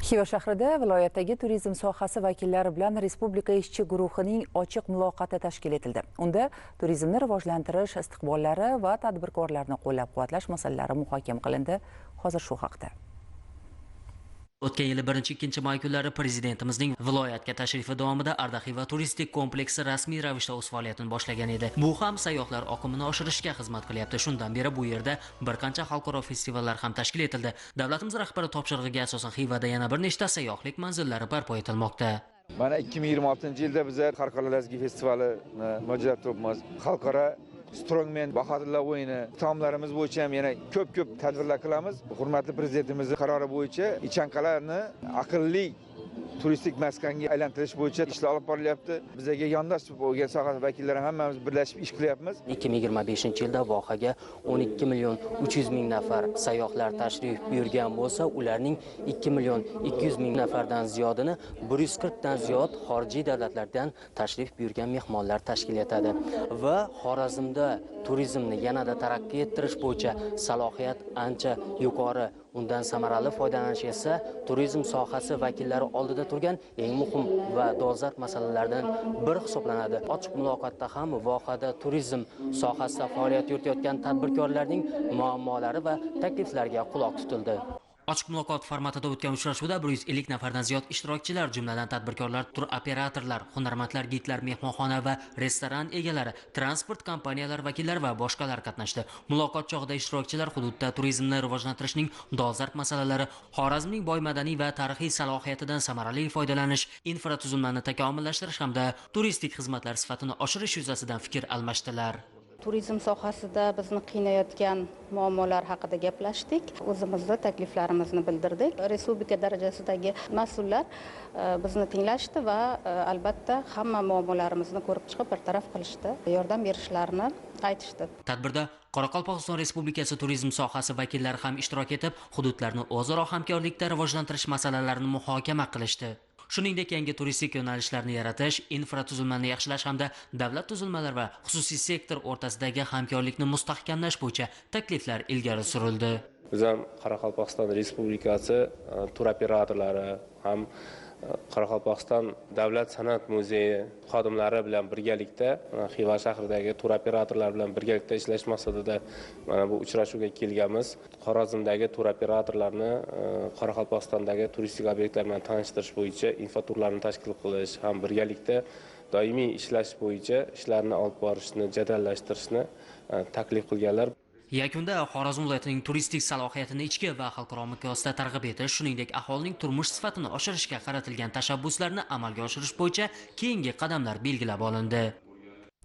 Xiva shahrida viloyatdagi turizm sohasi vakillari bilan Respublika ishchi guruhining ochiq muloqoti tashkil etildi. Unda turizmni rivojlantirish istiqbollari va tadbirkorlarni qo'llab-quvvatlash masalalari muhokama qilindi. Hozir shu haqda. O'tgan yili 1-2 may kunlari prezidentimizning viloyatga tashrifi davomida Ardaxiva turistik kompleksi rasmiy ravishda o'z faoliyatini boshlagan edi. Bu ham sayyohlar oqimini oshirishga xizmat qilyapti. Shundan beri bu yerda bir qancha xalqaro festivallar ham tashkil etildi. Davlatimiz rahbari topshirig'iga asosan Xivada yana bir nechta sayyohlik manzillari barpo etilmoqda. Mana 2026-yilda bizlar xalqaro Lazgi festivalini mo'ljallab turibmiz. Xalqaro Strongman bahodirlar o'yini, taomlarimiz bo'yicha ham yana ko'p-ko'p tadbirlar qilamiz. Hurmatli prezidentimizning qarori bo'yicha Ichanqal'ani aqlli turistik maskanga aylantirish bo'yicha ishlar olib borilyapti. Bizga yondosh bo'lgan soha vakillari hammamiz birlashib ish qilyapmiz. 2025-yilda vohaga 12 million 300 ming nafar sayyohlar tashrif buyurgan bo'lsa, ularning 2 million 200 ming nafardan ziyodini 140 dan ziyod xorijiy davlatlardan tashrif buyurgan mehmonlar tashkil etadi. Va Xorazmda turizmni yanada taraqqiy ettirish bo'yicha salohiyat ancha yuqori. Undan samarali foydalanish esa turizm sohasi vakillari oldida turgan eng muhim va dolzarb masalalardan biri hisoblanadi. Ochiq muloqotda ham vohada turizm sohasida faoliyat yuritayotgan tadbirkorlarning muammolari va takliflariga quloq tutildi. Ochiq muloqot formatida o'tgan uchrashuvda 150 nafardan ziyod ishtirokchilar, jumladan tadbirkorlar, tur operatorlar, hunarmandlar, gidlar, mehmonxona va restoran egalari, transport kompaniyalari vakillari va boshqalar qatnashdi. Muloqot chog'ida ishtirokchilar hududda turizmni rivojlantirishning dolzarb masalalari, Xorazmning boy madaniy va tarixiy salohiyatidan samarali foydalanish, infratuzilmani takomillashtirish hamda turistik xizmatlar sifatini oshirish yuzasidan fikr almashdilar. Turizm sohasida bizni qiynayotgan muammolar haqida gaplashdik, o'zimizni takliflarimizni bildirdik. Respublika darajasidagi mas'ullar bizni tinglashdi va albatta hamma muammolarimizni ko'rib chiqib bartaraf qilishdi, yordam berishlarini aytishdi. Tadbirda Qoraqalpog'iston Respublikasi turizm sohasi vakillari ham ishtirok etib, hududlarni o'zaro hamkorlikda rivojlantirish masalalarini muhokama qilishdi. Shuningdek, yangi turistik yo'nalishlarni yaratish, infratuzilmani yaxshilash hamda davlat tuzilmalari va xususiy sektor o'rtasidagi hamkorlikni mustahkamlash bo'yicha takliflar ilgari surildi. Biz ham Qoraqalpog'iston Respublikasi tur operatorlari ham Qoraqalpog'iston Davlat san'at muzeyi xodimlari bilan birgalikda Xiva shahridagi tur operatorlari bilan birgalikda ishlash maqsadida mana bu uchrashuvga kelganmiz. Xorazmdagi tur operatorlarni Qoraqalpog'istondagi turistik obyektlar bilan tanishtirish bo'yicha infoturlarni tashkil qilish ham birgalikda doimiy ishlash bo'yicha ishlarni olib borishni jadallashtirishni taklif qilganlar. Yakunda Xorazm viloyatining turistik salohiyatini ichki va xalqaro miqyosda targ'ib etish, shuningdek aholining turmush sifatini oshirishga qaratilgan tashabbuslarni amalga oshirish bo'yicha keyingi qadamlar belgilab olindi.